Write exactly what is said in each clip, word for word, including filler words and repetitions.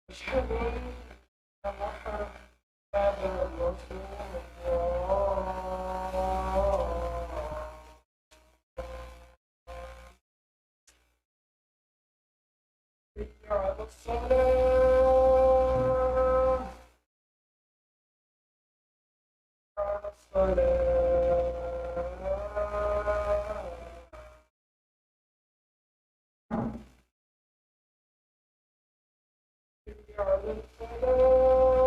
أشهد أن محمدا رسول الله. حي على الصلاة. على الصلاة. حي على الفلاح.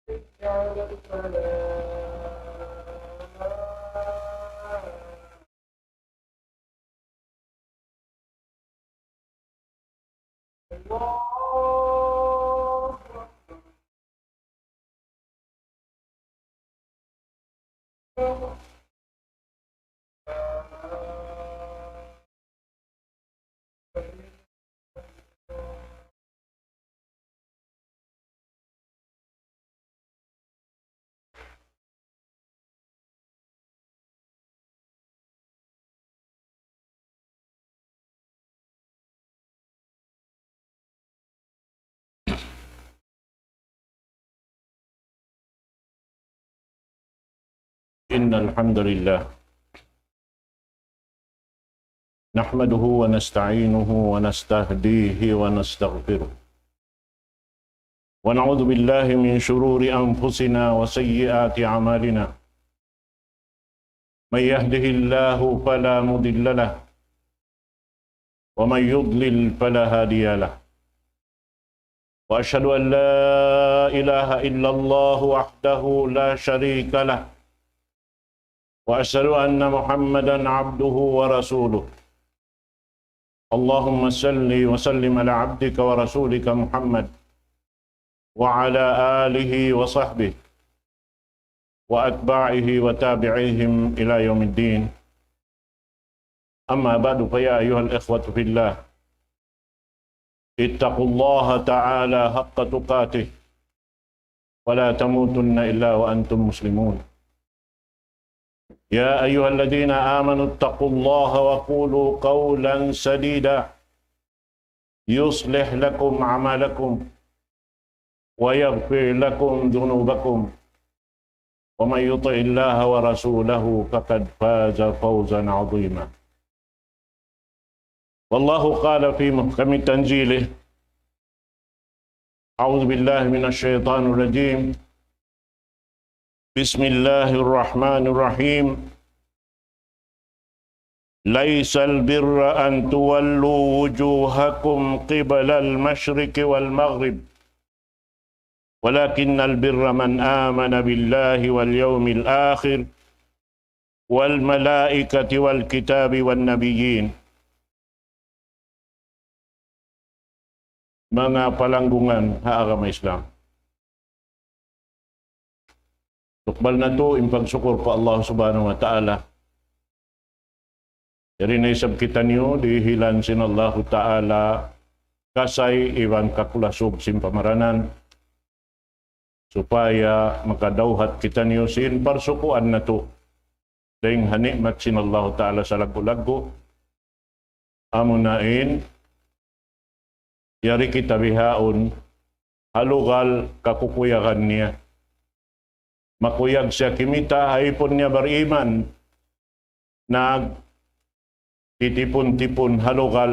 حي على الفلاح. الله أكبر. إن الحمد لله نحمده ونستعينه ونستهديه ونستغفره، ونعوذ بالله من شرور أنفسنا وسيئات أعمالنا. من يهده الله فلا مضل له، ومن يضلل فلا هادي له. وأشهد أن لا إله إلا الله وحده لا شريك له، وأشهد أن محمدا عبده ورسوله. اللهم صل وسلم على عبدك ورسولك محمد وعلى آله وصحبه وأتباعه وتابعيهم إلى يوم الدين. أما بعد، فيا أيها الإخوة في الله، اتقوا الله تعالى حق تقاته ولا تموتن إلا وأنتم مسلمون. يا أيها الذين آمنوا اتقوا الله وقولوا قولا سديدا يصلح لكم أعمالكم ويغفر لكم ذنوبكم ومن يطع الله ورسوله فقد فاز فوزا عظيما. والله قال في محكم تنزيله، أعوذ بالله من الشيطان الرجيم. بسم الله الرحمن الرحيم. ليس البر أن تولوا وجوهكم قبل المشرق والمغرب، ولكن البر من آمن بالله واليوم الآخر والملائكة والكتاب والنبيين. Manga palanggungan ha agama Islam, tukbal natu' in pagsukur pa Allah Subhanahu wa Ta'ala. Yari na isab kitaniyu dihilan sin Allahu Ta'ala kasay iban kakulasug sin pamaranan, supaya makadawhat kitaniyu sin parsukuan natu' dayn ha ni'mat sin Allahu Ta'ala salaggu'-laggu'. Amuna in yari kita bihaun ha lugal kakukuyagan niya. Makuyag siya kimita' ha ipun niya bariman, nagtitipun-tipun ha lugal,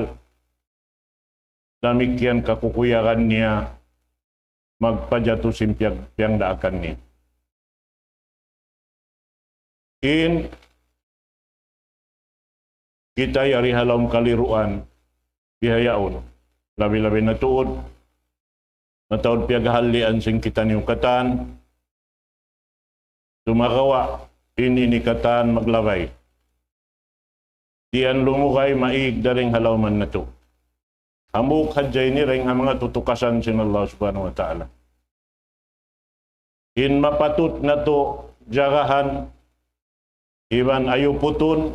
damikkiyan kakukuyagan niya magpajatu sin piyag-, piyangdaakan niya. In kita yari ha lawm kaliruan bihaun. Labi-labi na tuud Mataud piyaghallian sin kitaniyu katan, sumagawa' in ini katan maglabay. Di' yan lumugay maig dayn ha lawm natu'. Hambuuk hadja ini dayn ha manga tutukasan sin Allah Subhanahu wa Ta'ala. In mapatut natu' jagahan, iban ayuputun,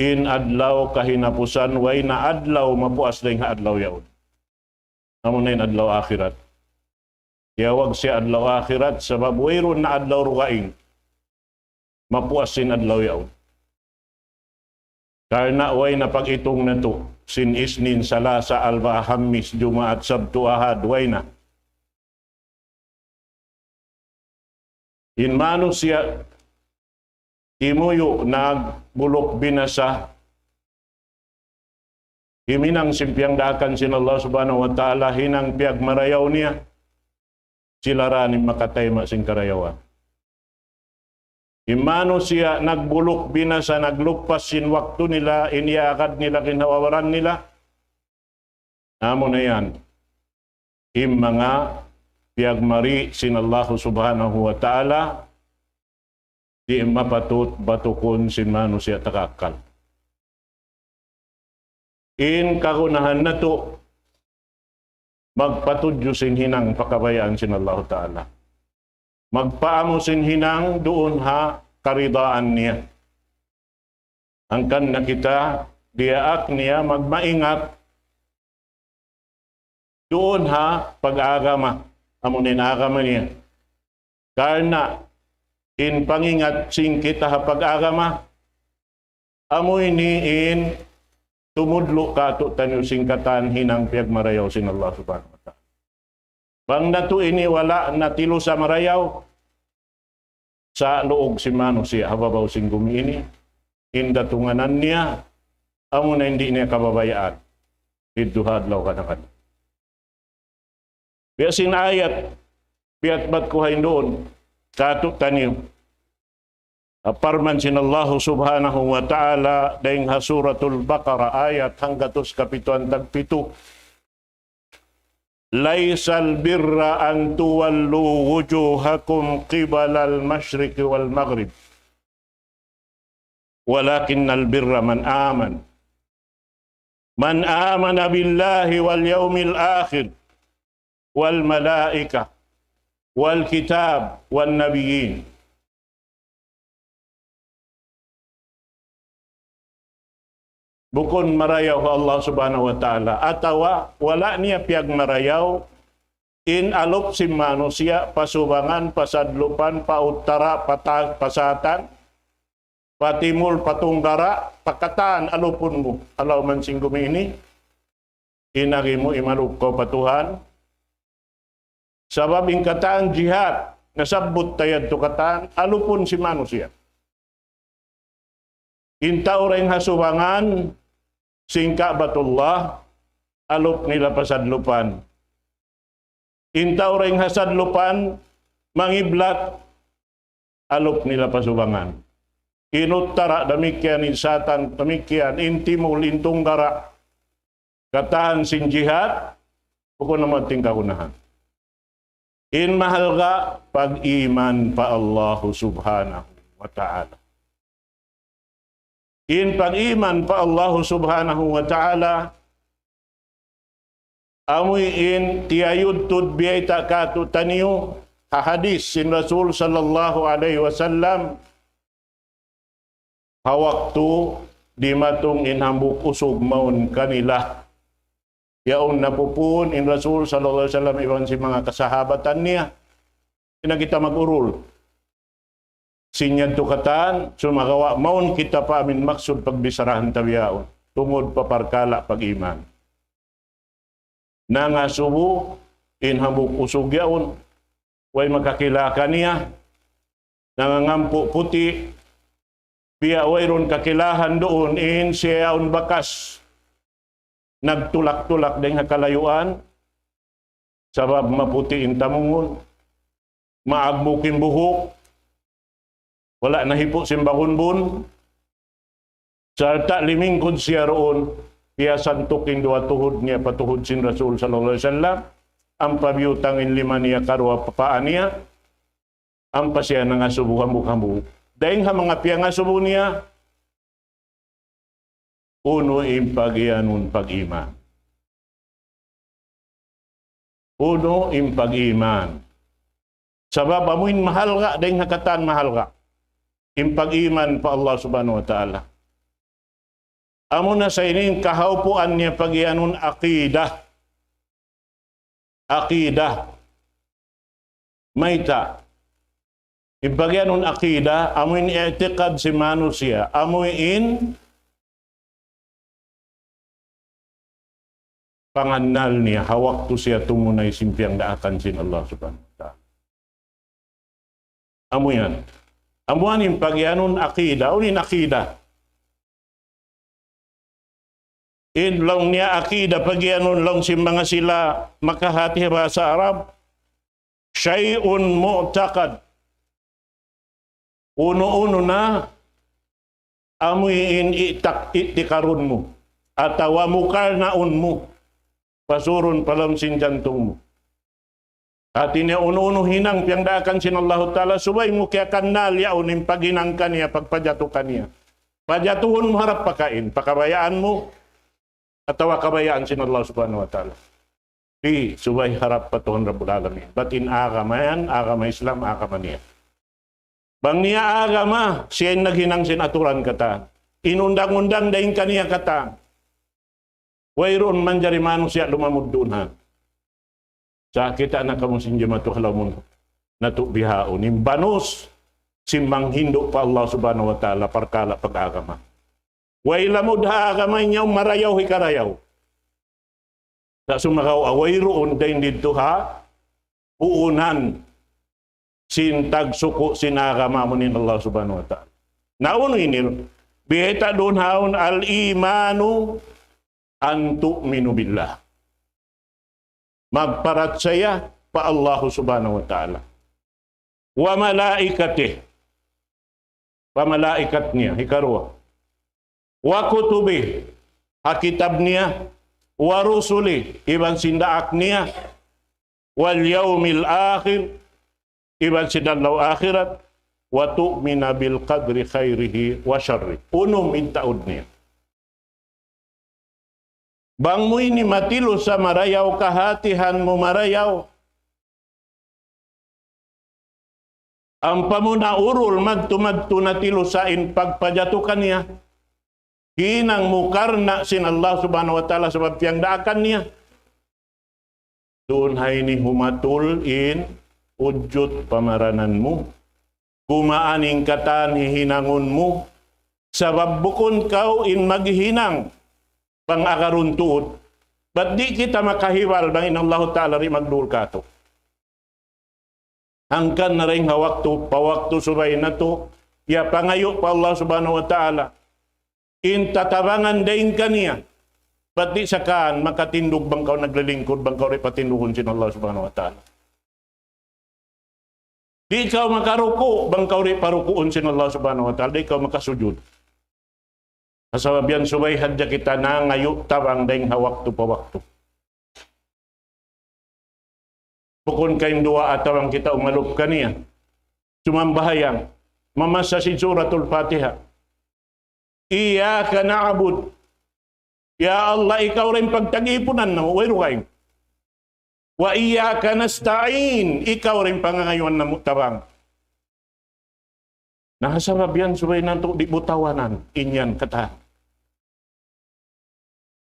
in adlaw kahinapusan, way na adlaw mapuas dayn ha adlaw yaun. Amuna in adlaw akhirat. Tiyawag siya adlaw akhirat, sabab wayruun na adlaw dugaing mapuas sin adlaw yaun. Karna' way na pag-itung natu', sin Isnin, Salasa, Alba, Hamis, Jumaat, Sabtu, Ahad, way na. In manusiya' timuyu' nagbuluk binasa, himinang sin piyangdaakan sin Allah Subhanahu wa Ta'ala, hinang piyagmarayaw niya, sila ra in makatayma' sin karayawan. In manusiya' nagbuluk binasa, naglupas sin waktu nila, in iyaagad nila, ginhawa-baran nila, amuna yan in manga piyagmari sin Allah Subhanahu wa Ta'ala, di' mapatut batukun sin manusiya' tagakkal. In kagunahan natu', magpatudju sin hinang pa kabayaan sin Allah Ta'ala. Magpaamu sin hinang duun ha karidaan niya. Hangkan na kita diyaak niya magmaingat duun ha pag-agama, amuna in agama niya. Karna' in pangingat sin kita ha pag-agama, amu ini in tumudlu' kātu'niyu sin katan hinang piyagmarayaw sin Allah Subhanahu wa Ta'ala. Bang natu' ini wala' na tilusa marayaw, sa' luug sin manusiya' ha babaw sin gumi ini, in datunganan niya, amuna in di' niya kababayaan didtu ha adlaw kanakan. Biya' sin ayat, biya' bat ku ha yan duun, kātu'niyu. Parman sin Allah Subhanahu wa Ta'ala, dayn ha Suratul Baqarah, ayat hanggatus kapituan tagpitu. ليس البر أن تولوا وجوهكم قبل المشرق والمغرب ولكن البر من آمن، من آمن بالله واليوم الآخر والملائكة والكتاب والنبيين. Bukun marayaw ha Allah Subhanahu wa Ta'ala, atawa wala' niya piyagmarayaw in alup sin manusiya', pa subangan, pa sadlupan, pa uttara, pa ta-, pa satan, pa timul, pa tunggara, pa katan alupun mu, ha lawm sin gumi ini, in agi mu imalup kaw pa Tuhan. Sabab in katan jihad, nasabbut ta yadtu katan, alupun sin manusiya'. In tau dayn ha subangan sin Ka'batullah, alup nila pa sadlupan. In tau dayn ha sadlupan, mangiblat, alup nila pa subangan. In uttara damikkiyan, in satan damikkiyan, in timul, in tunggara. Katan sin jihad, bukun na amu in kagunahan. In mahalga', pag-iman pa Allah Subhanahu wa Ta'ala. In pag-iman pa Allah Subhanahu wa Ta'ala, amu in tiyayudtud biyayta' kātu'niyu ha hadis sin Rasul sallallahu alayhi wasallam, ha waktu dimatung in hambuuk usug mawn kanila. Yaun napupun in Rasul sallallahu alayhi wasallam iban sin manga kasahabatan niya. Di' na kita mag-urul sin yadtu katan, sumagawa' mawn kita pa amin maksud pagbisarahan ta bihaun. Tungud pa parkala' pag-iman. Nangasubu in hambuuk usug yaun. Way makakila kaniya. Nangangampu' puti'. Biya' wayruun kakilahan duun in siya yaun bakas nagtulak-tulak dayn ha kalayuan. Sabab maputi' in tamungun, maagmuk in buhuk, wala' nahipu' sin bagunbun, sarta' limingkud siya duun, piyasantuk in duwa tuhud niya pa tuhud sin Rasul sallallahu alayhi wasallam. ampa biyutang in lima niya karuwa pa paa niya, ampa siya nangasubu hambuuk-hambuuk. Dayng ha manga piyangasubu niya, unu in pagiyanun pag-iman. Unu in pag-iman. Sabab amuin mahalga', dayng ha katan mahalga' in pag-iman pa Allah Subhanahu wa Ta'ala. Amuna sa ini in kahaupuan niya pagiyanun aqidah. Aqidah. Mayta'? In pagiyanun aqidah, amuin i'tiqad sin manusiya', amuin pangannal niya ha waktu siya tumunay sin piyangdaakan sin Allah Subhanahu wa Ta'ala. Amu yan. Amu yan in pagiyanun aqidah. Unu in aqidah? In laung niya aqidah, pagiyanun laung sin manga sila makahati bahasa Arab, shay'un mu'taqad. Unu-unu na amuin i'tak-, i'tikarun mu, atawa mukarnaun mu, pasurun pa lawm sin jantung mu. Hati niya unu-unu hinang piyangdaakan sin Allahu Ta'ala, subay mu kiyakannal yaun in paghinang kaniya, pagpajatu kaniya. Pajatuhun mu harap pa kain, pa kabayaan mu, atawa kabayaan sin Allah Subhanahu wa Ta'ala. Di', subay harap pa Tuhan Rabbul Alamin. Bat in agama yan, agama Islam, agama niya. Bang niya agama, siya in naghinang sin aturan katan. In undang-undang dayng kaniya katan. Wayruun manjari manusiya' lumamud duun ha. Sa' kita' na kamu sin jimatu ha lawm natu' bihaun. In banus sin manghindu' pa Allah Subhanahu wa Ta'ala parkala' pag-agama. Way lamud ha agama in yaun marayaw hikarayaw. Sa' sumagawa' wayruun dayn didtu ha puunan sin tagsuku' sin agama amu in Allah Subhanahu wa Ta'ala. Na unu ini, biyayta' duun ha yaun, الإيمان أن تؤمن بالله. Magparachaya pa Allah Subhanahu wa Ta'ala. وملائكته, pa malaikat niya, hikaruwa. وكتبه, ha kitab niya. ورسله, iban sin daak niya. واليوم الآخر, iban sin adlaw akhirat. وتؤمن بالقدر خيره وشره. Unum in taud niya. Bang mu ini matilusa marayaw, kahatihan mu marayaw. Ampa mu na urul madtu-madtu natilusa in pagpajatu kaniya. Hinang mu karna' sin Allah Subhanahu wa Ta'ala sabab piyangdaakan niya. Duun ha ini humatul in ujud pamaranan mu. Kumaan in katan hihinangun mu. Sabab bukun kaw in maghinang bang agarun tuud. Bat di' kita makahibal bang in Allahu Ta'ala di' magdul katu'. Hangkan na dayn ha waktu pa waktu subay natu', ya pangayu' pa Allah Subhanahu wa Ta'ala. In tatabangan dayn kaniya. Bat di' sakaan makatindug bang kaw naglilingkud, bang kaw di' patindugun sin Allah Subhanahu wa Ta'ala. Di' kaw makaruku', bang kaw di' parukuun sin Allah Subhanahu wa Ta'ala, di' kaw makasujud. Sabab yan subay hadja kita nangayu' tabang dayn ha waktu pa waktu. Bukun kainduwaa tabang kita umalup kaniya. Sumambahayang. Mamassa sin Suratul Fatiha. إياك نعبد. Ya Allah, ikaw da in pagtag-ipunan namu', wayruun kaing. وإياك نستعين, ikaw da in pangangayuan namu' tabang. Na sabab yan subay natu' di' butawanan, in yan katan.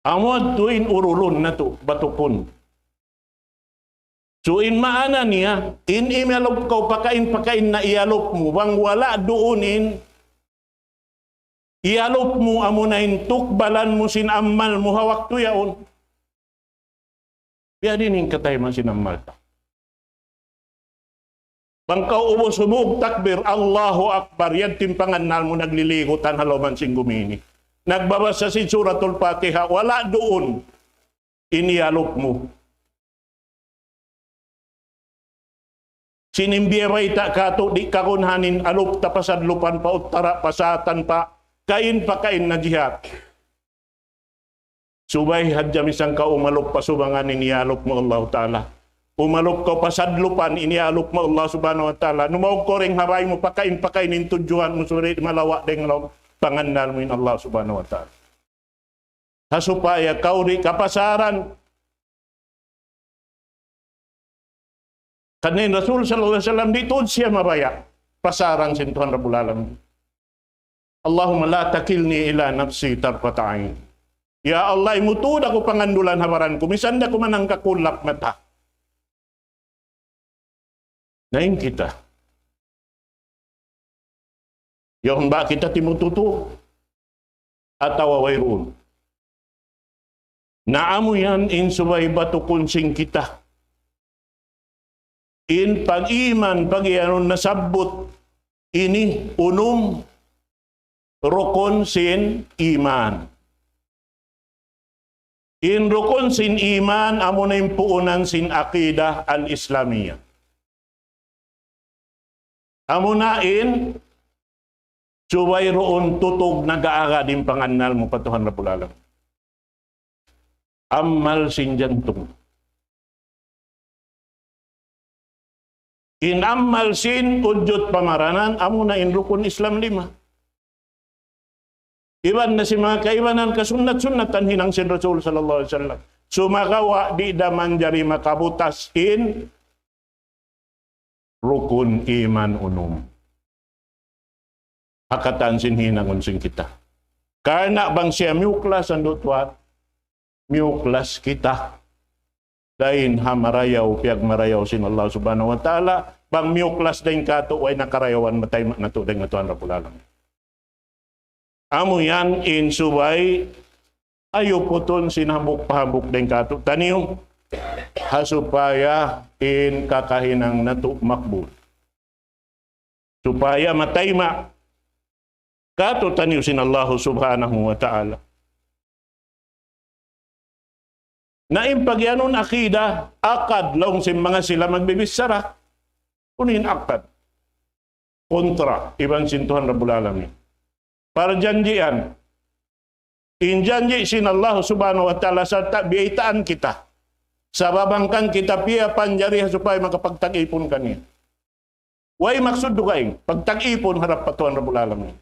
Amu yadtu in urulun natu', batukun. So in maana niya, in iyalup kaw pakain-pakain na iyalup mu, bang wala' duun in iyalup mu amuna in tukbalan mu sin amal mu ha waktu yaun. Biya' diin in katayman sin amal ta. Bang kaw ubus humug takbir, Allahu Akbar, yadtu in pangannal mu nagliligutan ha lawm sin gumi ini. Nagbabasa sin Suratul Fatiha, wala' duun in iyalup mu. Sin in biya' bayta' katu', di' kagunahan in alup ta pasadlupan pa uttara, pa satan pa, kain-pakain na jihad. Subay hadja misan kaw umalup pa subangan in iyalup mu Allah Ta'ala. Umalup kaw pa sadlupan, ini alup mu Allah Subhanahu wa Ta'ala. Numaug kaw dayn ha bay mu, pakain-pakain in tudjuhan mu, subay malawa' dayn ha lawm pangannal mu in Allah Subhanahu wa Ta'ala. Ha supaya kaw di' kapasaran. Karna' in Rasul sallallahu alayhi wasallam di' tuud siya mabaya' pasaran sin Tuhan Rabbul Alamin. اللهم لا تكلني إلى نفسي طرفة عين. Ya Allah, imutud aku pangandulan ha baran ku, misan da ku manang kakulap mata. Na in kita. Yaun ba kita timututu? Atawa wayruun? Na amu yan in subay batukun sin kita. In pag-iman, pag-iyanun nasabbut, ini unum rukun sin iman. In rukun sin iman, amuna in puunan sin aqidah al-Islamiyah. Amuna in subay duun tutug nag-aagad in pangannal mu pa Tuhan Rabbul Alamin. Amal sin jantung. In amal sin ujud pamaranan, amuna in rukun Islam lima. Iban na sin manga kaibanan kasunnat-sunnatan hinang sin Rasul sallallahu alayhi wasallam. Sumagawa' di' da manjari makabutas in rukun iman unum. Ha katan sin hinangun sin kita. Karna' bang siya miyuklas andu' tuwan, miyuklas kita dayn ha marayaw, piyagmarayaw sin Allah Subhanahu wa Ta'ala, bang miyuklas dayn katu', way na karayawan, matayma' natu' dayn ha Tuhan Rabbul Alamin. Amu yan in subay ayuputun sin hambuuk pa hambuuk dayn katu'taniyu, ha supaya in kakahinang natu' makbul. Supaya matayma' katu'taniyu sin Allahu Subhanahu wa Ta'ala. Na in pagiyanun akida, akad, laung sin manga sila magbibichara. Unu in akad? Kontra iban sin Tuhan Rabbul Alamin. Parjanjian. In janji' sin Allah Subhanahu wa Ta'ala sarta' biyaytaan kita. Sabab hangkan kita piyapanjari ha supaya makapagtag-ipun kaniya. Way maksud dugaing, pagtag-ipun harap pa Tuhan Rabbul Alamin.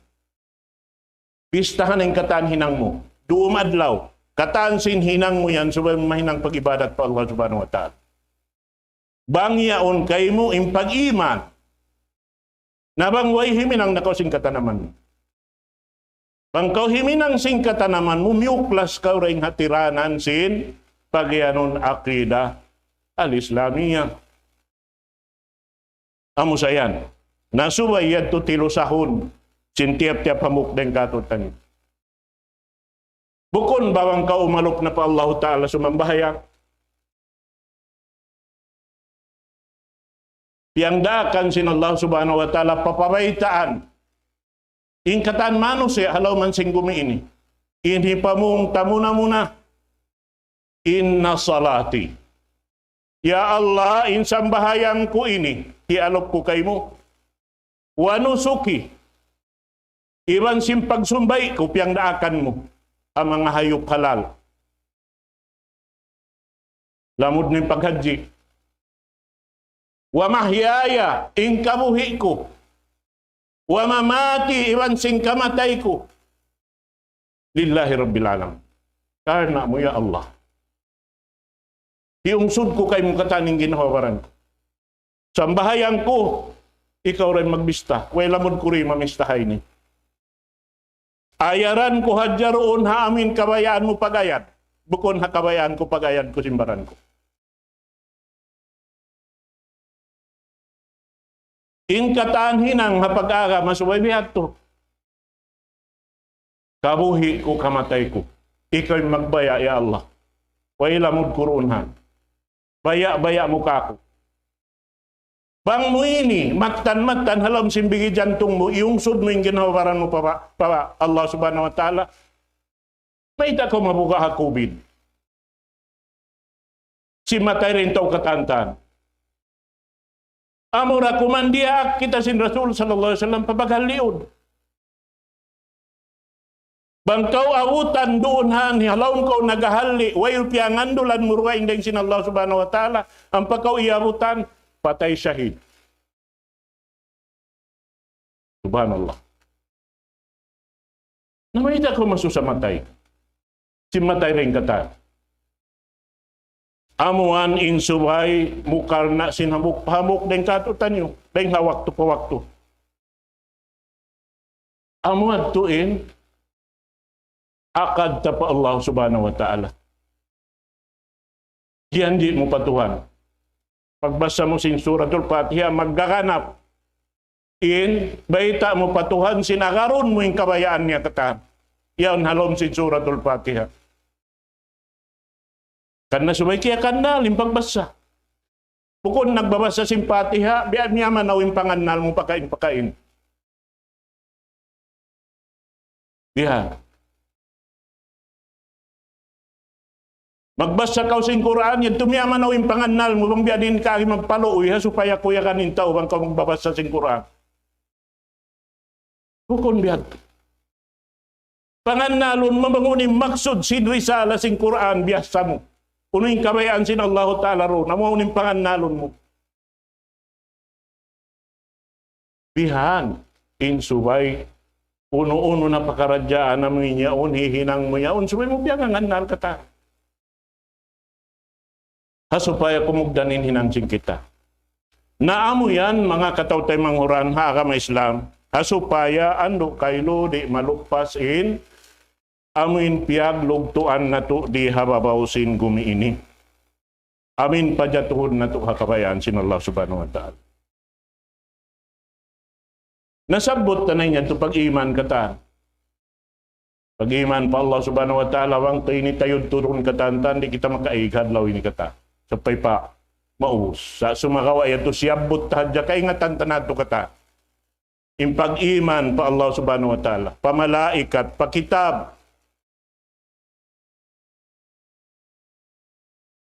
Bistahan in katan hinang mu. Duum adlaw. Katan sin hinang mu yan, subay mahinang pag-ibadat pa Allah Subhanahu wa Ta'ala. Bang yaun kaymu in pag-iman. Na bang way himinang na kaw sin katanaman. Bang kaw himinang sin katanaman mu, miyuklas kaw dayn ha tiranan sin pagiyanun akida al-Islamiyah. Amu sa yan. Na subay yadtu tilusahun sin tiyap-tiyap hambuuk dayn katu'taniyu. Bukun ba bang kaw umalup na pa Allahu Ta'ala sumambahayang? Piyagdaakan sin Allah Subhanahu wa Ta'ala papabaytaan. In katan manusiya' ha lawm sin gumi ini. In hipamung ta muna-muna. إن صلاتي. Ya Allah, in sambahayang ku ini, hialup ku kaymu. ونسكي. Iban sin pagsumbay' ku piyagdaakan mu. Ha manga hayup halal. Lamud na in paghajji. ومحياي, in kabuhi' ku. ومماتي, iban sin kamatay ku. لله رب العالمين. Karna' mu, ya Allah. Hiyungsud ku kaymu katan in ginhawa-baran ku. Sambahayang ku, ikaw da in magbista. Way lamud ku di' mamista ha ini. Ayaran ku hadja duun ha amu in kabayaan mu pag-ayad. Bukun ha kabayaan ku pag-ayad ku sin baran ku. In katan hinang ha pag-agama subay biya' hādtu. Kabuhi' ku, kamatay ku. Ikaw in magbaya', ya Allah. Way lamud ku duun ha. Baya'-baya' mu kāku'. Bang mu ini, mattan-mattan ha lawm sin bigi jantung mu, iyungsud mu in ginhawa-baran mu pa, pa, pa Allah Subhanahu wa Ta'ala. Mayta' kaw mabuga' ha COVID? Simatay da in tau katan-katan. Amura kuman diyaak kita sin Rasul sallallahu alayhi wasallam pa baghal liyud. Bang kaw abutan duun ha yan, ha lawm kaw naghahalli', way piyangandulan mu dugaing dayn sin Allah Subhanahu wa Ta'ala, ampa kaw iyabutan, patay shahid. Subhanallah. Na mayta' kaw masusa matay? Sin matay dayn katan. Amu yan in subay mukarna' sin hambuuk-hambuuk dayn kātu'niyu, dayn ha waktu pa waktu. Amu yadtu in akad ta pa Allah Subhanahu wa Ta'ala. Janji' mu pa Tuhan. Pagbasa mu sin Suratul Fatiha, maggaganap in bayta' mu pa Tuhan sin agarun mu in kabayaan niya katan. Yan ha lawm sin Suratul Fatiha. Karna' subay kiyakannal in pagbasa. Bukun nagbabasa sin Fatiha, biya' miyamanaw in pangannal mu pakain-pakain. Biya'. Magbasa kaw sin Qur'an, yadtu miyamanaw in pangannal mu, bang biya' diin kaagi magpaluuy, ha, supaya kuyagan in tau bang kaw magbabasa sin Qur'an. Bukun biya' yadtu. Pangannalun mu bang unu in maksud sin risala sin Qur'an, biyasa mu. Unu in kabayaan sin Allahu Ta'ala duun, amu unu in pangannalun mu. Bihan, in subay, unu-unu na pakaradjaan mu yaun, hihinang mu yaun, subay mu piyangangannal katan. Ha supaya kumugdan in hinang sin kita. Na amu yan, manga kataw-taymanghuran ha agama Islam, ha supaya andu' kailu di' malupas in amu in piyaglugtuan natu' di ha babaw sin gumi ini. Amu in pajatuhun natu' ha kabayaan sin Allah Subhanahu wa Ta'ala. Nasabbut ta na in yadtu pag-iman katan. Pag-iman pa Allah Subhanahu wa Ta'ala, bang ta ini tayud-turun katan, di' kita makaig ha adlaw ini katan. Sampay pa maubus. Sa' sumagawa' yadtu siyabbut ta hadja kaingatan ta natu' katan. In pag-iman pa Allah Subhanahu wa Ta'ala, pa malaikat, pa kitab,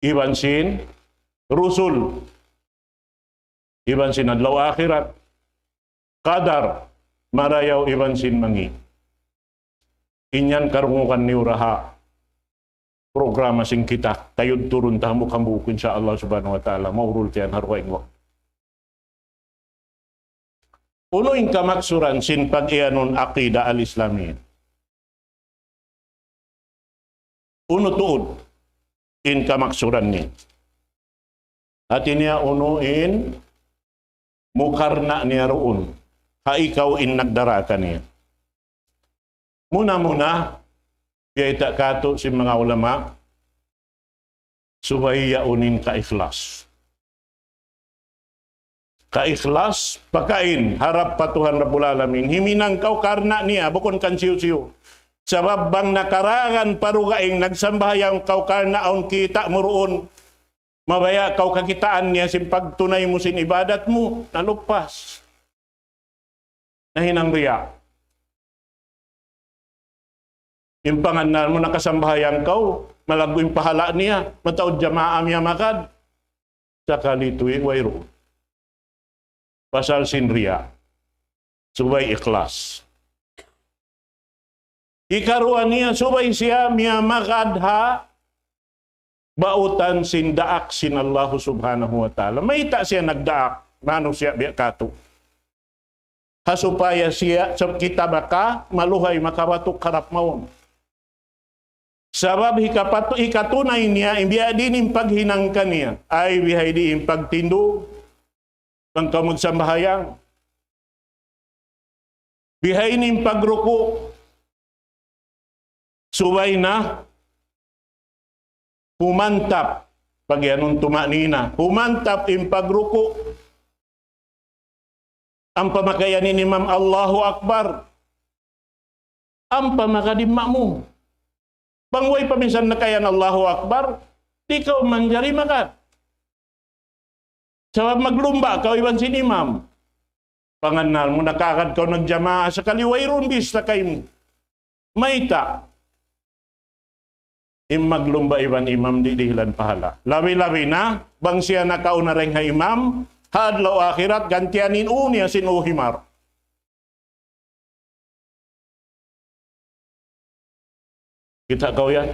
iban sin rusul, iban sin adlaw akhirat, qadar, marayaw iban sin mangi'. In yan karungugan niyu ra ha programa sin kita, tayud-turun ta hambuuk-hambuuk, insya Allah Subhanahu wa Ta'ala, maurul ta yan ha dugaing waktu. Unu in kamaksuran sin pag-iyanun Aqida al-Islamiyya? Unu tuud in kamaksuran niya? Hati niya unu in mukarna' niya duun, ha ikaw in nagdara kaniya. Muna-muna, biyayta' kātu' sin manga ulama, subay yaun in kaikhlas. Kaikhlas, pakain, harap pa Tuhan Rabbul Alamin. Himinang kaw karna' niya, bukun kan siyu-siyu. Sabab bang nakaragan pa dugaing, nagsambahayang kaw karna' awn kita' mu duun, mabaya' kaw kakitaan niya sin pagtunay mu sin ibadat mu, nalupas. Nahinang riya'. In pangannal mu nakasambahayang kaw, malaggu' in pahala' niya, mataud jamaa miyamagad. Sakali tuwi' wayruun. Pasal sin riya'. Subay ikhlas. Ikaruwa niya, subay siya miyamagad ha bautan sin daak sin Allahu Subhanahu wa Ta'ala. Mayta' siya nagdaak, manusiya' biya' katu'. Ha supaya siya, sa kita maka, maluhay makabatuk harap mawn. Sabab hikapatu-, hikatunay niya, in biya' diin in paghinang kaniya. Ay, bihaini in pagtindug, bang kaw magsambahayang. Bihaini in pagruku'. Subay na humantap, pag-iyanun tuma'nina. Humantap in pagruku'. Ampa makayan in imam, Allahu Akbar. Ampa makadi' ma'mum. Bang way pa minsan nakayan Allahu Akbar, di' kaw manjari magad. Sabab maglumba' kaw iban sin imam. Pangannal mu, nakagad kaw nagjamaa, sakali wayruun bista kaymu. Mayta'? In maglumba' iban imam di' dihilan pahala'. Labi-labi na, bang siya nakauna dayn ha imam, ha adlaw akhirat, gantian in ū niya sin ū himar. Kita' kaw yan?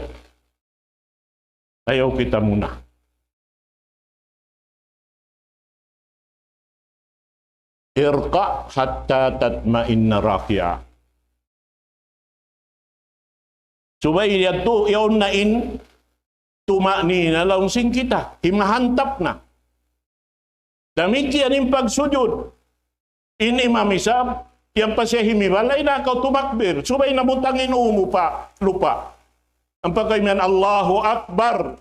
Ayaw kita muna. ارقع حتى تطمئن راكعا. Subay yadtu, yaun na in tuma'nina laung sin kita. Himahantap na. Damikkiyan in pagsujud. In imam isab, yan pa siya himibalay na kaw tumakbir. Subay na butang in ū mu pa lupa'. Ampa kaw imiyan, "Allahu Akbar."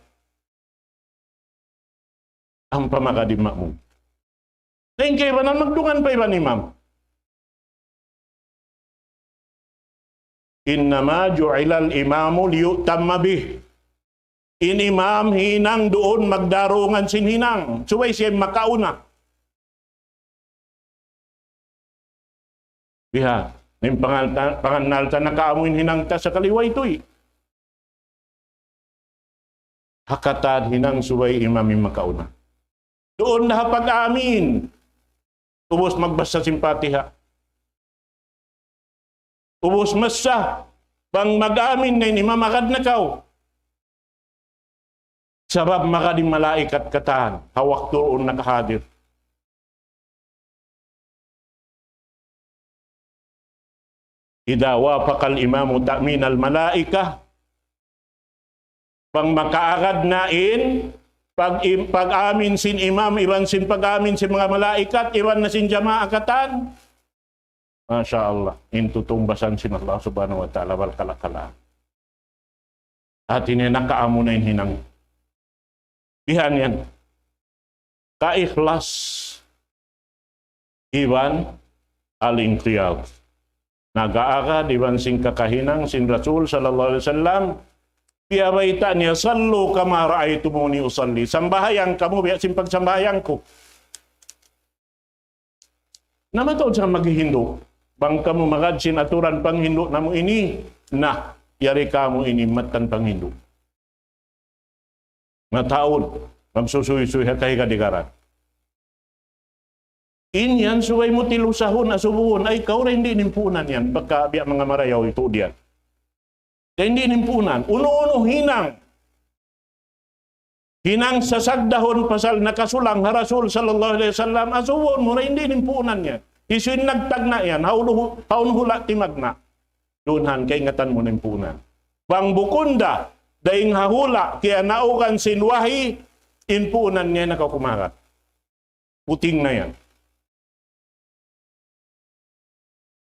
Ampa makadi ma'mum. Na in kaibanan magdungan pa iban imam. إنما جعل الإمام ليؤتم به. In imam hinang duun magdarungan sin hinang. Subay siya makauna. Biha', in pangal-, pangannal ta na kaamu in hinang ta sakali way tuy. Ha katan hinang subay imam in makauna. Duun na ha pag-amin. Ubus magbasa sin Fatiha. Ubus masa, bang mag-amin na in imam, agad na kaw. Sabab makadi malaikat katan, ha waktu duun nakahadir. إذا وافق الإمام تأمين الملائكة, bang makaagad na in pag-, pag-amin sin imam, iban sin pag-amin sin manga malaikat, iban na sin jamaa katan. Masha Allah, in tutungbasan sin Allah Subhanahu wa Ta'ala, wal kala-kala. Hati niya nakaamu na in hinang. Bihan yan. Kaikhlas iban al-inqiyad. Nag-aagad iban sin kakahinang sin Rasul sallallahu alayhi wasallam. Piyabayta' niya, "صلوا كما رأيتموني أصلي." Sambahayang kamu biya' sin pagsambahayang ku. Na mataud sa maghihindu'. Bang kamu magad sin aturan panghindu' namu' ini, na, yari kamu ini mattan panghindu'. Mataud, magsuysuy-suysuy ha kahigad-higaran. In yan subay mu tilusahun, asubuhun, ay, kaw ra in di' nimpuunan yan, pagka biya' manga marayaw itu diyan. Di' nimpuunan. Unu-unu hinang. Hinang sasagdahun pasal nakasulang ha Rasul sallallahu alayhi wasallam, asubuhun mu ra in di' nimpuunan yan. Hisiyu in nagtagna' yan, hawnu hu-, hawnu hula' timagna'. Duun han, kaingatan mu na in puunan. Bang bukun da, dayn ha hula', kiyanaugan sin wahi, in puunan niya nakakumagat. Puting na yan.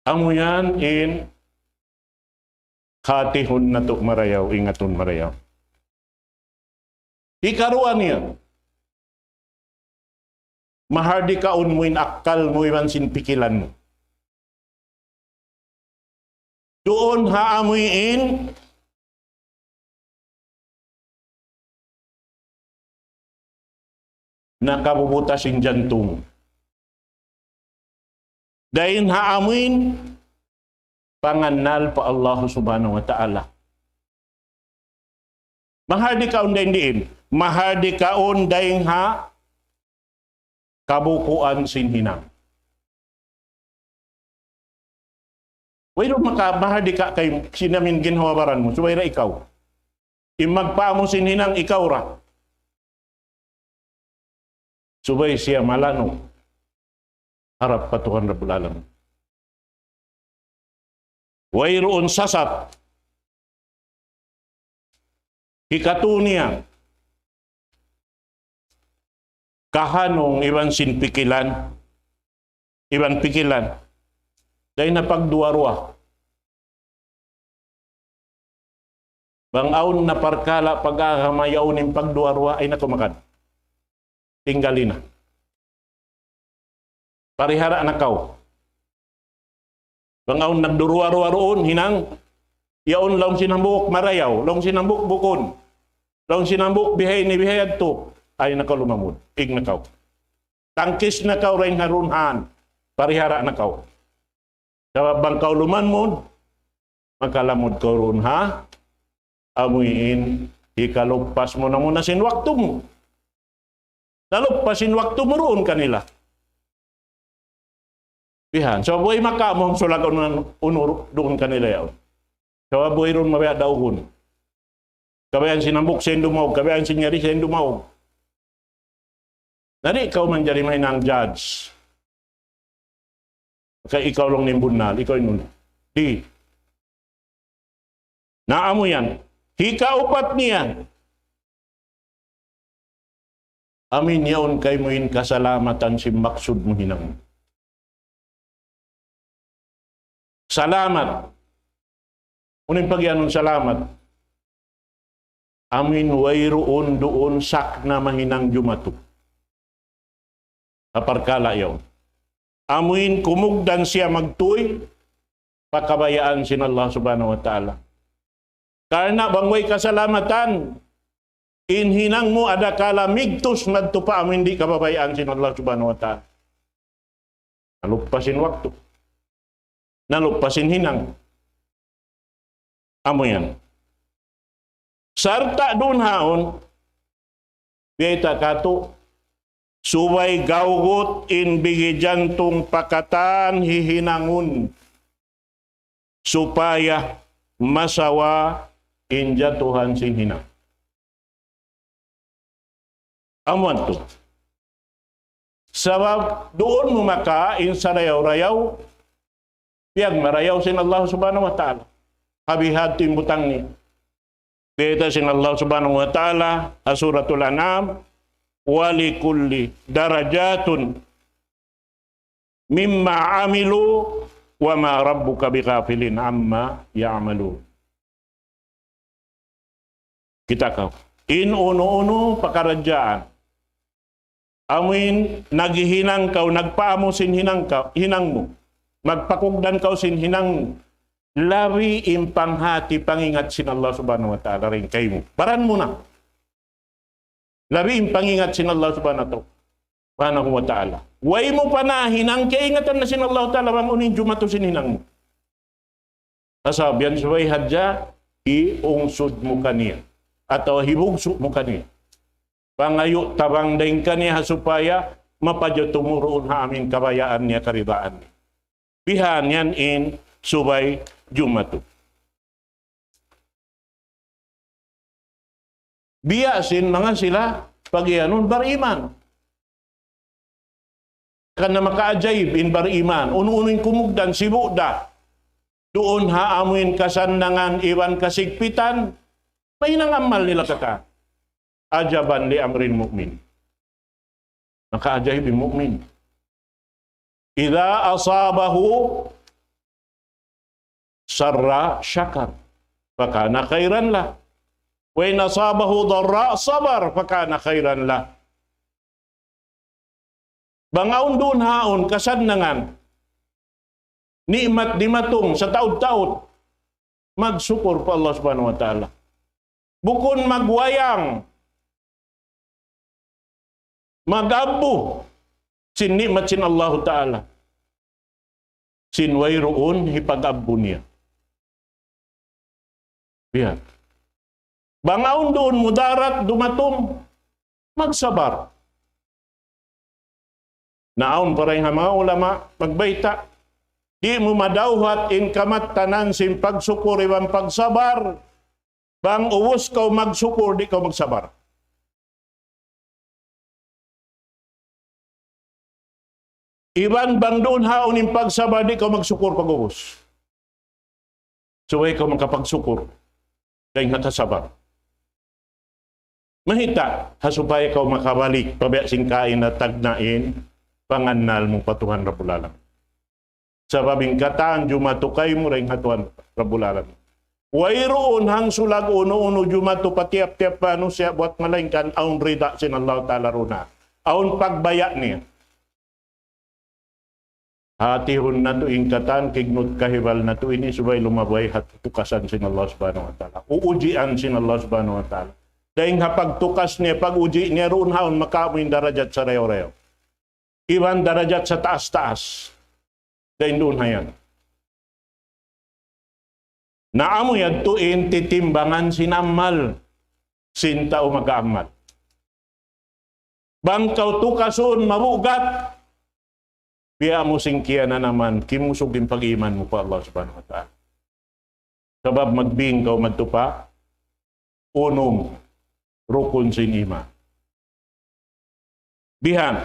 Amu yan in hatihun natu' marayaw, ingatun marayaw. Hikaruwa niya, mahardikaun mu in akkal mu iban sin pikilan mu. Duun ha amuin nakabubutas in jantung. Dayn ha amuin pangannal pa Allah Subhanahu wa Ta'ala. Mahardikaun dayn diin? Mahardikaun dayn ha kabukuan sin hinang. Wayruun maka-, mahardika kaymu sin amuin ginhawa-baran mu, subay da ikaw. In magpaamu sin hinang, ikaw ra. Subay siya malanu' harap pa Tuhan Rabbul Alamin. Wayruun sasat. Hikatu niya, kahanung iban sin pikilan, iban pikilan. Dayn ha pagduwa-ruwa. Bang awn na parkala' pag-agama yaun in pagduwa-ruwa, ay naku, magad. Tinggali na. Parihara na kaw. Bang awn nagduruwa-ruwa duun, hinang, yaun laung sin hambuuk marayaw, laung sin hambuuk bukun, laung sin hambuuk bihaini bihayadtu, ay na kaw lumamud, ig na kaw. Tangkis na kaw dayn ha duun han, parihara na kaw. Sabab bang kaw lumamud, makalamud kaw duun ha amuin hikaluppas mu na muna sin waktu mu. Naluppas in waktu mu duun kanila. Bihan. Sabab way makaamu ha sulag unu, unu duun kanila yaun. Sabab wayruun mabaya' daugun. Kabayaan sin hambuuk siya in dumaug, kabayaan sin yari siya in dumaug. Na di' kaw manjari mahinang judge. Kay ikaw laung in bunnal, ikaw in unu. Di'. Na amu yan. Hikaupat niya. Amu in yaun kaymu in kasalamatan sin maksud mu hinang. Salamat. Unu in pagiyanun salamat? Amu in wayruun duun sakna mahinang jumatu ha parkala' yaun. Amu in kumugdan siya magtuy pa kabayaan sin Allah Subhanahu wa Ta'ala. Karna' bang way kasalamatan, in hinang mu adakala migtus madtu pa amu in di' kababayaan sin Allah Subhanahu wa Ta'ala. Naluppas in waktu. Naluppas in hinang. Amu yan. Sarta' duun haun, biyayta' katu', subay gawgut in bigi jantung pa katan hihinangun, supaya masawa in jatuhan sin hinang. Amu yan tu. Sabab duun mu makawa' in sarayaw-rayaw, piyagmarayaw sin Allah Subhanahu wa Ta'ala. Kabihadtu in butang niya. Biyayta' sin Allah Subhanahu wa Ta'ala, ha Suratul An'am, ولكل درجات مما عملوا وما ربك بغافل عما يعملون. Kita' kaw. In unu-unu pakaradjaan. Amu in naghihinang kaw, nagpaamu sin hinang kaw, hinang mu. Magpakugdan kaw sin hinang mu. Labi in panghati pangingat sin Allah Subhanahu wa Ta'ala dayn kaymu. Baran mu na. Labi in pangingat sin Allah Subhanahu wa Ta'ala. Way mu pa nahinang, kaingatan na sin Allah Ta'ala bang unu in jumatu sin hinang mu. Sabab yan subay hadja hiungsud mu kaniya. Atawa hibugsu' mu kaniya. Pangayu' tabang dayn kaniya ha supaya mapajatu mu duun ha amu in kabayaan niya, karidaan niya. Bihan yan in subay jumatu. Biya' sin manga sila pagiyanun bariman. Karna' makaajaib in bariman. Unu-unu in kumugdan, sibu' da. Duun ha amu in kasannangan iban kasigpitan, mahinang amal nila katan. عجبا لأمر المؤمن. Makaajaib in mu'min. إذا أصابه سراء شكر فكان خيرا له، وإن أصابته ضراء صبر فكان خيرا له. Bang awn duun haun kasannangan, ni'mat dimatung sataud-taud, magsukur pa Allah Subhanahu wa Ta'ala. Bukun magwayang, mag-abbu sin ni'mat sin Allahu Ta'ala. Sin wayruun hipag-abbu niya. Biya'. Bang awn duun mudarat dumatung, magsabar. Na awn pa dayn ha manga ulama magbayta', di' mu madawhat in kamattanan sin pagsukur iban pagsabar, bang ubus kaw magsukur, di' kaw magsabar. Iban bang duun haun in pagsabar, di' kaw magsukur pag-ubus. Subay kaw makapagsukur dayn ha kasabar. Mayta'? Ha supaya kaw makabalik pa biya' sin kaina tagna' in pangannal mu pa Tuhan Rabbul Alamin. Sabab in katan jumatu kaymu dayn ha Tuhan Rabbul Alamin. Wayruun hangsulag unu-unu jumatu pa tiyap-tiyap manusiya' buwat malaingkan awn rida sin Allah Ta'ala duun. Awn pagbaya' niya. Hatihun natu' in katan, kignut kahibal natu' ini subay lumabay ha tukasan sin Allah Subhanahu wa Ta'ala. Uujian sin Allah Subhanahu wa Ta'ala. Dayn ha pagtukas niya, pag-uji niya, duun haun makawa' mu in darajat sarayaw-rayaw. Iban darajat sataas-taas. Dayn duun ha yan. Na amu yadtu in titimbangan sin amal sin tau mag-amal. Bang kaw tukasun mabugat, biya' mu sin kiyananaman, kimusug in pag-iman mu pa Allah Subhanahu wa Ta'ala. Sabab magbing kaw madtu pa unum rukun sin iman. Bihan.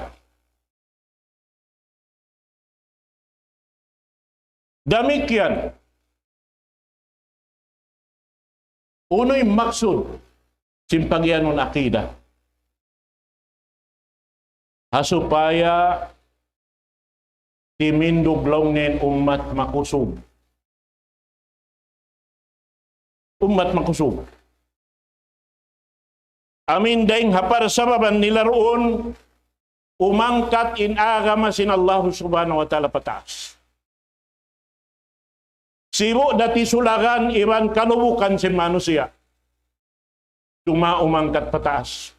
Damikkiyan, unu in maksud sin pagiyanun akida? Ha supaya timindug laung niya in ummat makusug. Ummat makusug. Amu in dayng ha parsababan nila duun, umangkat in agama sin Allah Subhanahu wa Ta'ala pataas. Sibu' da tisulagan iban kalubukan sin manusiya'. Tuma umangkat pataas.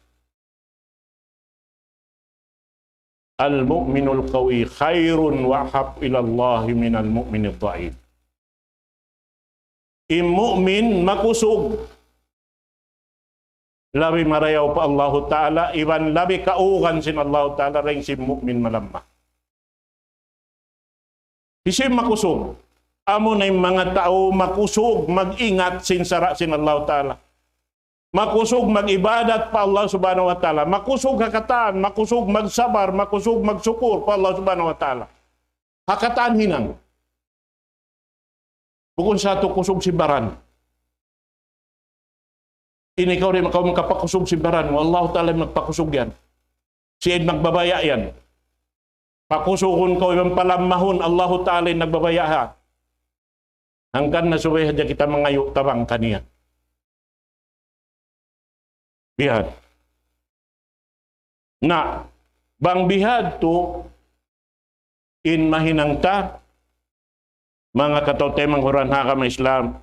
المؤمن القوي خير وأحب إلى الله من المؤمن الضعيف. In mu'min makusug, labi marayaw pa Allahu Ta'ala, iban labi kaugan sin Allahu Ta'ala dayn sin mu'min malamma. Hisiyu in makusug? Amuna in manga tau makusug mag-ingat sin sara' sin Allahu Ta'ala. Makusug mag-ibadat pa Allah Subhanahu wa Ta'ala. Makusug ha katan, makusug magsabar, makusug magsukur pa Allah Subhanahu wa Ta'ala. Ha katan hinang. Bukun sa tu kusug sin baran. Ini kaw di' makaw makapakusug sin baran mu. Allahu Ta'ala in magpakusug yan. Siya in nagbabaya' yan. Pakusugun kaw iban palammahun, Allahu Ta'ala in nagbabaya' ha. Hangkan na subay hadja kita mangayu' tabang kaniya. Bihan. Na, bang bihadtu in mahinang ta, manga kataw-taymanghuran ha agama Islam,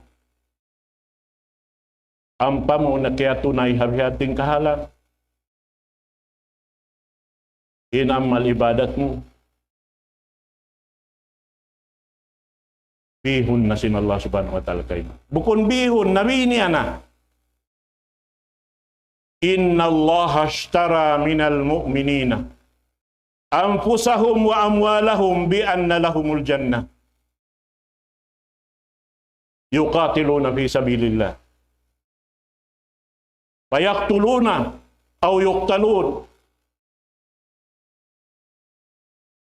ampa mu na kiyatunay ha bihadtu in kahalan. In amal ibadat mu, bihun na sin Allah Subhanahu wa Ta'ala kaymu. Bukun bihun, nabi niya na. إن الله اشترى من المؤمنين أنفسهم وأموالهم بأن لهم الجنة يقاتلون في سبيل الله فيقتلون أو يقتلون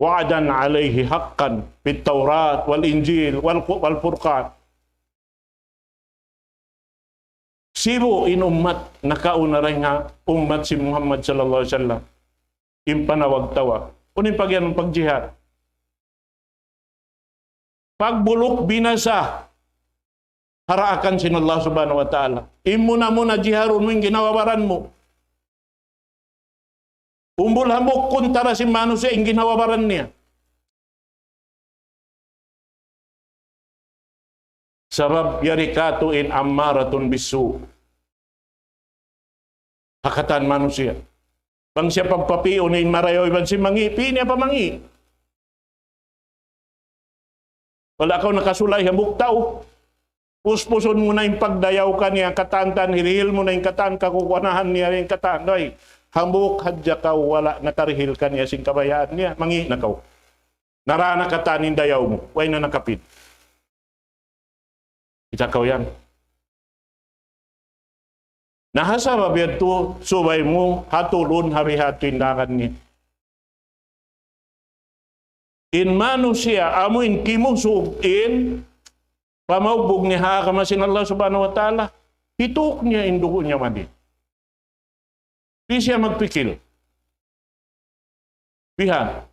وعدا عليه حقا في التوراة والإنجيل والق-، والفرقان. Sibu' in ummat nakauna dayn ha ummat sin Muhammad sallallahu alayhi wasallam, in panawag-tawag. Unu in pagiyanun? Pagjihad. Pagbuluk binasa ha daakan sin Allah Subhanahu wa Ta'ala. In muna-muna jiharun mu in ginhawa-baran mu. Umbul hambuuk kuntara sin manusiya' in ginhawa-baran niya. Sabab yari katu' in أمارة بالسوء. Ha katan manusiya'. Bang siya pagpapi'un in marayaw iban sin mangi', pī' niya pa mangi'. Wala' kaw nakasulay hambuuk tau. Puspusun mu na in pagdayaw kaniya, katan-katan hirihil mu na in katan, kakukuanahan niya in katan. Ay, hambuuk hadja kaw wala' nakarihil kaniya sin kabayaan niya, mangi' na kaw. Nara na katan in dayaw mu, way na nakapid. Kita' kaw yan. Na ha sabab yadtu, subay mu hatulun ha bihadtu in dagan niya. In manusiya', amu in kimusug in pamaugbug niya ha agama sin Allah Subhanahu wa Ta'ala, hituk niya in dugu' niya mandi. Di' siya magpikil. Bihan.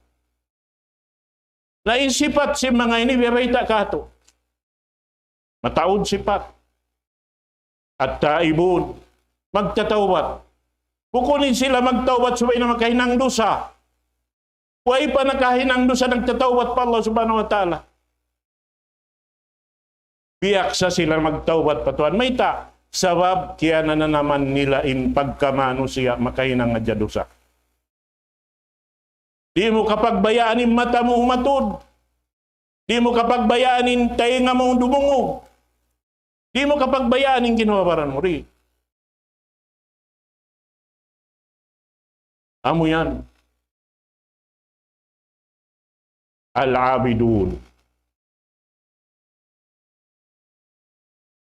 Na in sipat sin manga ini, biya' bayta' katu'. Mataud sipat. التائبون. Magtatawbat. Bukun in sila magtawbat subay na makahinang dusa. Way pa nakahinang dusa nagtatawbat pa Allah Subhanahu wa Ta'ala. Biyaksa sila magtawbat pa Tuhan. Mayta'? Sabab kiyanananaman nila in pagkamanusiya' makahinang hadja dusa. Di' mu kapagbayaan in mata mu umatud. Di' mu kapagbayaan in taynga mu dumungug. Di' mu kapagbayaan in ginhawa-baran mu. Di'. Amu yan. العابدون.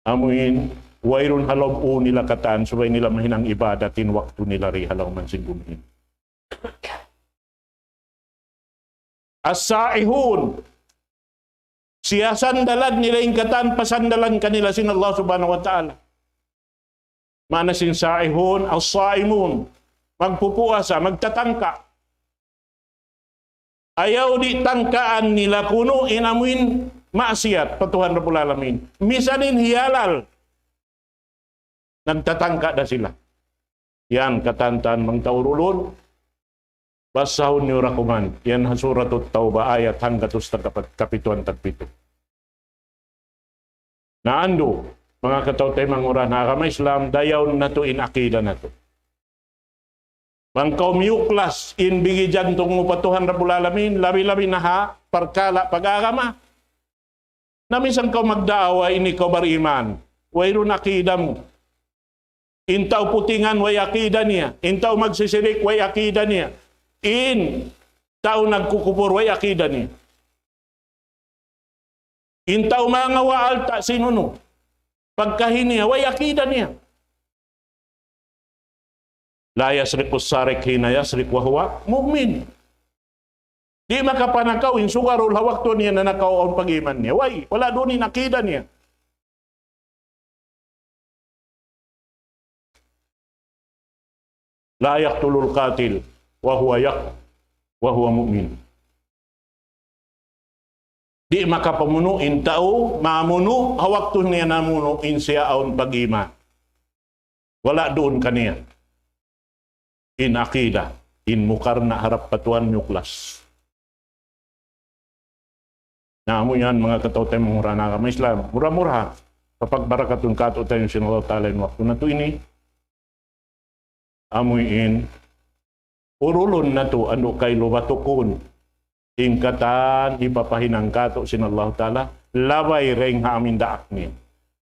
Amu in Wayruun ha lawm ū nila katan, subay nila mahinang ibadat in waktu nila di ha lawm sin gumi ini. As-sa'ihun. Siyasandalan nila in katan pasandalan kanila sin Allah Subhanahu wa Ta'ala. Maana sin sa'ihun, as-sa'imun. Magpupuasa, magtatangka. Ayaw di' tangkaan nila kunu' in amuin maksiyat pa Tuhan Rabbul Alamin. Misan in hiyalal, nagtatangka da sila. Yan, katan-katan manga tau ulun. Basahun niyu ra kuman. Yan ha Suratut Tawbah ayat hanggatus tagkapat-, kapituan tagpitu. Na andu', manga kataw-taymanghuran ha agama Islam, dayaw natu' in akida natu'. Bang kaw miyuklas in bigi jantung mu pa Tuhan Rabbul Alamin, labi-labi na ha parkala' pag-agama. Na misan kaw magdaawa ini kaw bariman, wayruun akida mu. In tau putingan way akida niya, in tau magsisirik way akida niya, in tau nagkukupur way akida niya. In tau mangawa' alta' sin unu, pagkahi niya, way akida niya. لا يسرق السارق حين يسرق وهو مؤمن. Di' makapanakaw in sugarul ha waktu niya nanakaw awn pag-iman niya. Way, wala' duun in akida niya. لا يقتل القاتل وهو يق-، وهو مؤمن. Di' makapamunu' in tau, mamunu', ha waktu niya namunu' in siya awn pag-iman. Wala' duun kaniya in akida, in mukarna' harap pa Tuhan miyuklas. Na amu yan, manga kataw-taymanghuran ha agama Islam. Mura-murahan, papagbarakatun kātu'niyu sin Allah Ta'ala in waktu natu' ini. Amu in urulun natu' andu' kaylu batukun. In katan hipapahinang kātu' sin Allah Ta'ala, labay dayn ha amu in daak niya.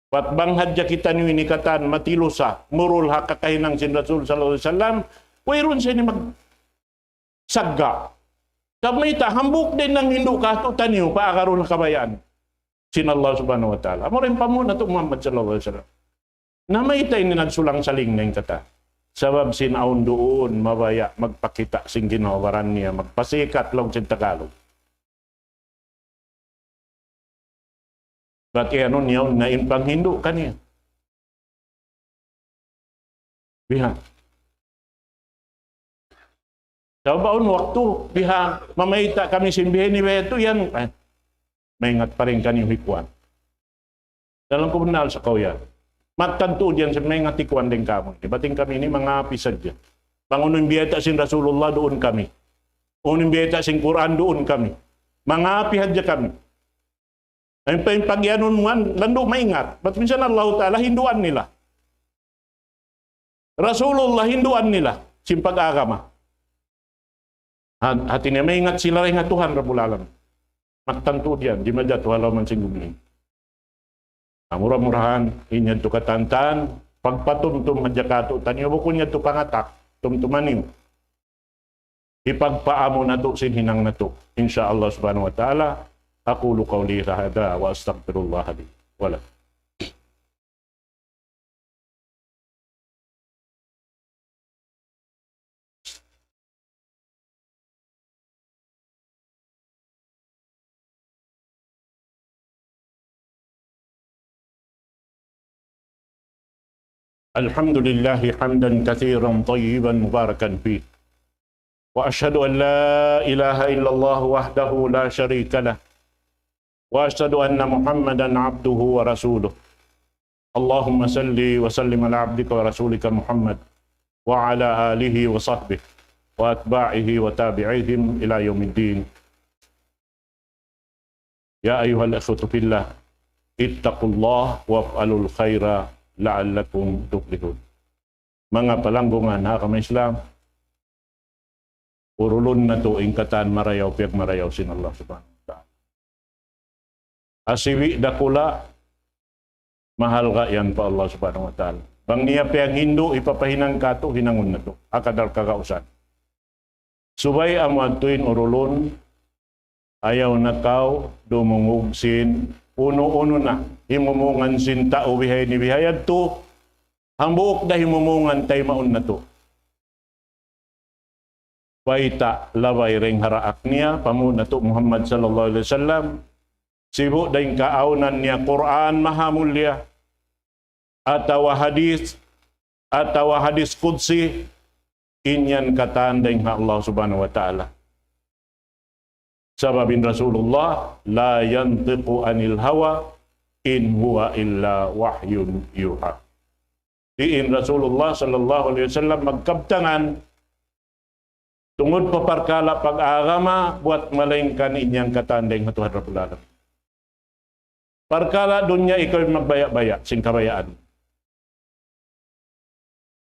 Bat bang hadja kitaniyu ini katan matilusa, murul ha kakahinang sin Rasul sallallahu alayhi wasallam, wayruun sa ini mag-, sagga'. Sabab mayta', hambuuk da in nanghindu' kātu'niyu pa agarun kabayaan sin Allah Subhanahu wa Ta'ala. Amura in panghu' natu' Muhammad sallallahu alayhi wasallam. Na mayta' ini nagsulang-saling na in katan. Sabab sin awn duun, mabaya' magpakita' sin ginhawa-baran niya, magpasikat laung sin Tagalog. Bat iyanun yaun na in panghindu' kaniya. Bihan. Sabab awn waktu, bihan, mamayta' kami sin bihan ini, bihan yadtu, yan, ay, maingat pa dayn kaniyu hi kuwan. Dalam kubunal sa kaw yan. Mattan tuud yan sin maingat hi kuwan dayn kamu. Bat in kami ini manga api sadja. Bang unu in biyayta' sin Rasulullah, duun kami. Unu in biyayta' sin Qur'an, duun kami. Manga api hadja kami. Amu pa in pag-iyanun mu yan, landu' maingat. Bat minsan Allah Ta'ala hinduan nila. Rasulullah hinduan nila sin pag-agama. Ha-, hati niya maingat sila dayn ha Tuhan Rabbul Alamin. Mattan tuud yan, di' majatu ha lawm sin gumi ini. Na mura-murahan, in yadtu katan-katan, pagpatumtum hadja kātu'niyu, bukun yadtu pangatak, tumtuma niyu. Hipagpaamu natu' sin hinang natu'. Insya Allah Subhanahu wa Ta'ala, أقول قولي هذا وأستغفر الله لي ولكم. الحمد لله حمدا كثيرا طيبا مباركا فيه. وأشهد أن لا إله إلا الله وحده لا شريك له. وأشهد أن محمدا عبده ورسوله. اللهم صل وسلم على عبدك ورسولك محمد وعلى آله وصحبه وأتباعه وتابعيهم إلى يوم الدين. يا أيها الإخوة في الله، اتقوا الله وافعلوا الخير لعلكم تفلحون. Manga palanggungan ha agama Islam, urulun natu' in katan marayaw, piyagmarayaw sin Allah Subhanahu wa Ta'ala. Asibi' dakula', mahalga' yan pa Allah Subhanahu wa Ta'ala. Bang niya piyaghindu', hipapahinang kātu', hinangun natu'. Ha kadar kagausan. Subay amu yadtu in urulun, ayaw na kaw dumungug sin unu-unu na himumungan sin tau bihaini bihayadtu, hambuuk da himumungan taymaun natu'. Bayta' labay dayn ha daak niya, panghu' natu' Muhammad sallallahu alayhi wasallam, sibu' dayn kaawnan niya Qur'an maha mulia, atawa hadith, atawa hadith qudsi, in yan katan dayn ha Allah subhanahu wa ta'ala. Sabab in Rasulullah, لا ينطق عن الهوى إن هو إلا وحي يوحى. Di' in Rasulullah sallallahu alayhi wasallam magkabtangan tungud pa parkala' pag-agama buwat malaingkan in yan katan dayn ha Tuhan Rabbul Alamin. Parkala' dunya ikaw in magbaya'-baya' sin kabayaan.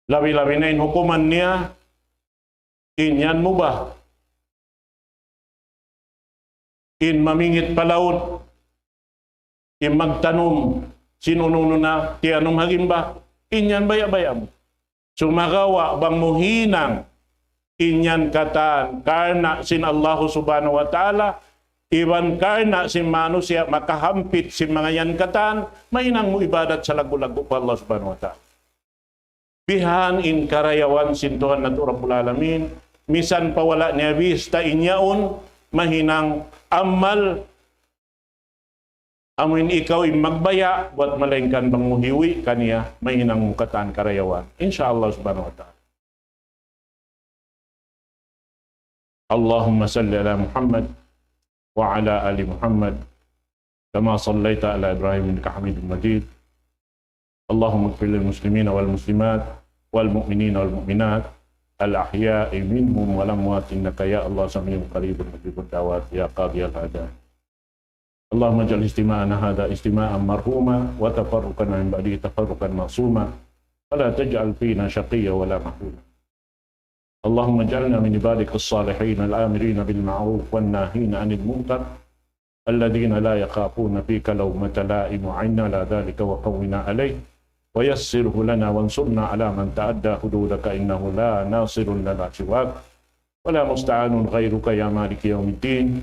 Labi-labi na in hukuman niya, in yan mubah. In mamingit pa laut, in magtanum, sin unu-unu na tiyanum ha gimba, in yan baya'-baya' mu. Sumagawa' bang mu hinang in yan katan karna' sin Allahu subhanahu wa ta'ala, iban karna' sin manusiya' makahampit sin manga yan katan, mahinang mu ibadat salaggu'-laggu' pa Allah subhanahu wa ta'ala. Bihan in karayawan sin Tuhan natu' Rabbul Alamin, misan pa wala' niya bista in yaun, mahinang amal, amuin ikaw in magbaya', buwat malaingkan bang mu hiwi' kaniya, mahinang mu katan karayawan. Insya Allah subhanahu wa ta'ala. اللهم صل على محمد وعلى آل محمد كما صليت على إبراهيم إنك حميد مجيد. اللهم اغفر للمسلمين والمسلمات والمؤمنين والمؤمنات الأحياء منهم والأموات إنك يا الله سميع قريب مجيب الدعوات يا قاضي الحاجات. اللهم اجعل اجتماعنا هذا اجتماعا مرحوما وتفرقنا من بعده تفرقا معصوما ولا تجعل فينا شقيا ولا محروما. اللهم اجعلنا من عبادك الصالحين الآمرين بالمعروف والناهين عن المنكر الذين لا يخافون فيك لومة لائم وأعنا على ذلك وقونا عليه ويسره لنا وانصرنا على من تعدى حدودك إنه لا ناصر لنا سواك ولا مستعان غيرك يا مالك يوم الدين.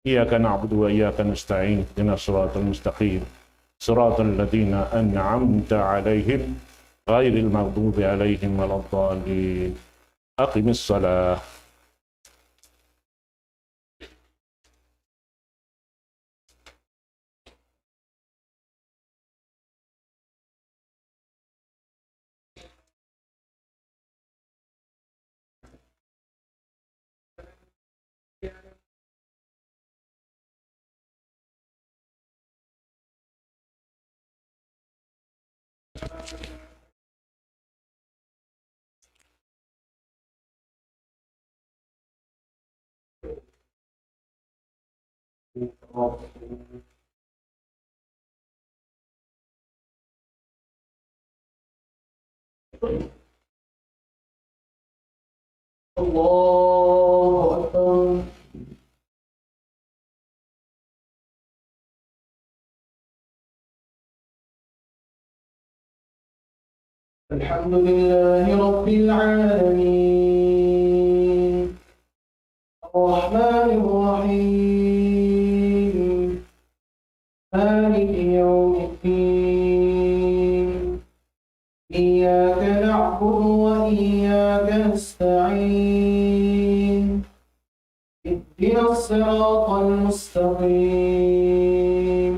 إياك نعبد وإياك نستعين. اهدنا الصراط المستقيم. صراط الذين أنعمت عليهم غير المغضوب عليهم ولا الضالين. أقم الصلاة. الله أكبر. الحمد لله رب العالمين. الرحمن الرحيم. مالك يوم الدين. إياك نعبد وإياك نستعين. اهدنا الصراط المستقيم.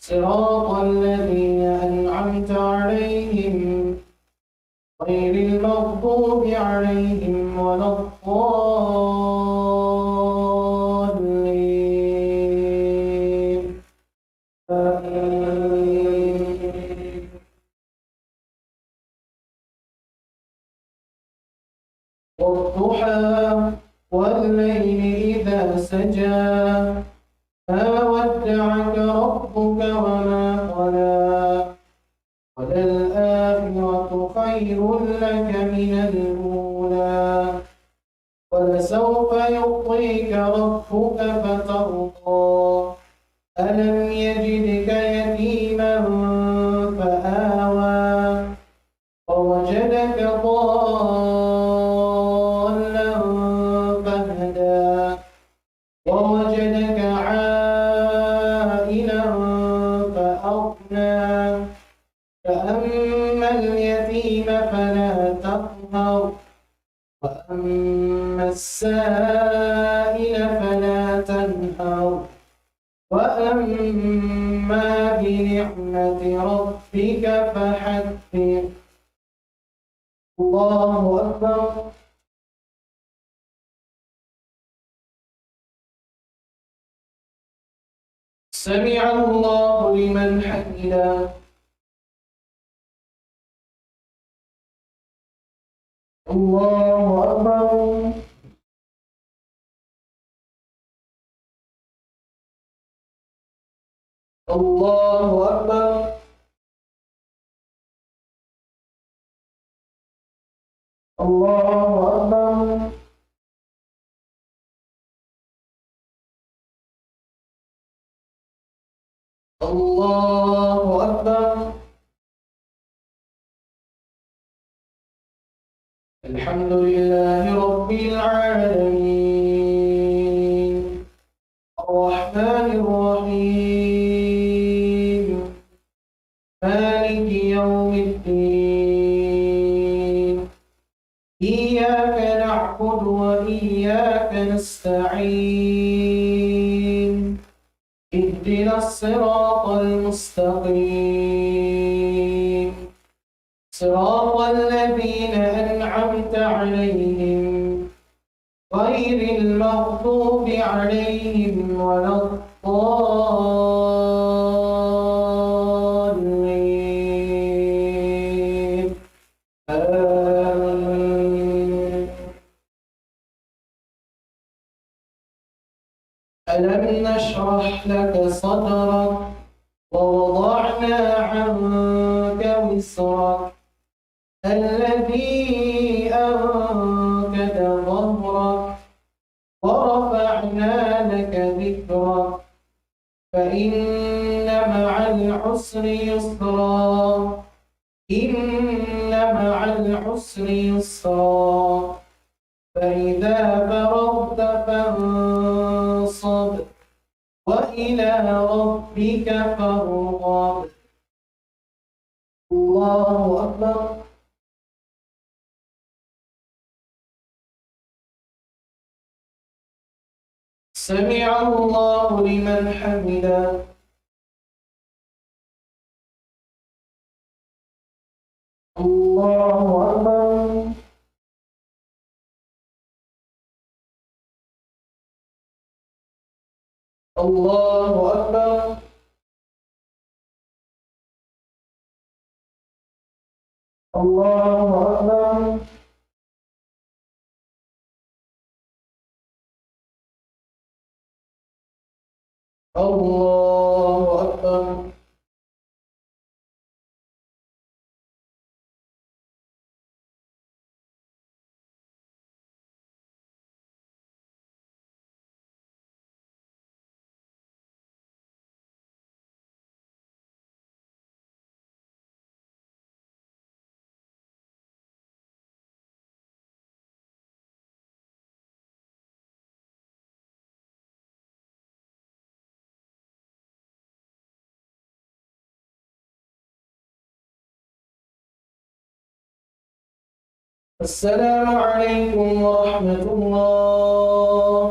صراط الذين أنعمت عليهم غير المغضوب عليهم ولا الضالين. آمين. والضحى والليل إذا سجى. ما ودعك ربك وما قلى. وللآخرة خير لك من الأولى. ولسوف يعطيك ربك فترضى. ألم يجدك يتيما فآوى. ووجدك ضالا فهدى. ووجدك عائلا السائل فلا تنهر. وأما بنعمة ربك فحدث. الله أكبر. سمع الله لمن حمده. الله أكبر. الله أكبر. الله أكبر. الله أكبر. الحمد لله رب العالمين. الرحمن الرحيم. مالك يوم الدين. إياك نعبد وإياك نستعين. اهدنا الصراط المستقيم. صراط الذين أنعمت عليهم غير المغضوب عليهم ولا الضالين. آمين. ألم نشرح لك صدرك ووضعنا عنك وزرك الذي أنقض ظهرك ورفعنا لك ذكرك فإن مع العسر يسرا. إن مع العسر يسرا. فإذا فرغت فانصب. وإلى ربك فارغب. الله أكبر. سمع الله لمن حمده. الله أكبر. الله أكبر. الله أكبر. الله أكبر. السلام عليكم ورحمة الله.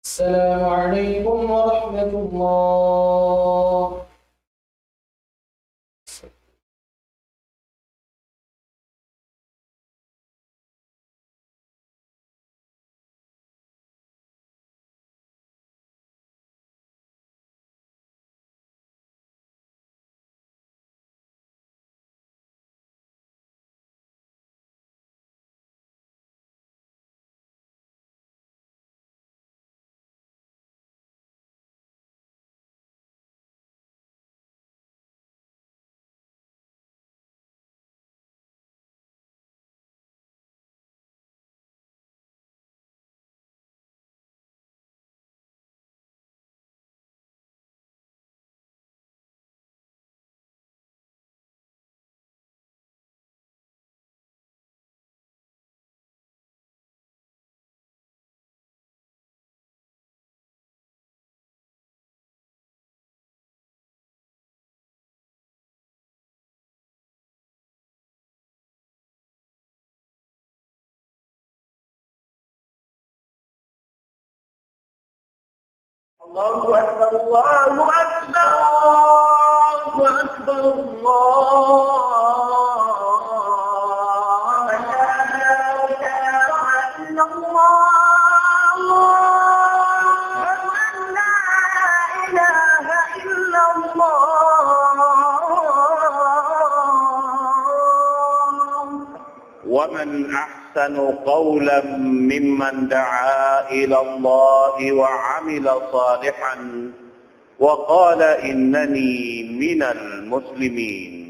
السلام عليكم ورحمة الله. الله أكبر، الله أكبر، الله أكبر، الله أكبر. أشهد أن لا إله إلا الله. أشهد أن لا إله إلا الله. ومن أحسن قولا ممن دعا إلى الله وعمل صالحا وقال إنني من المسلمين.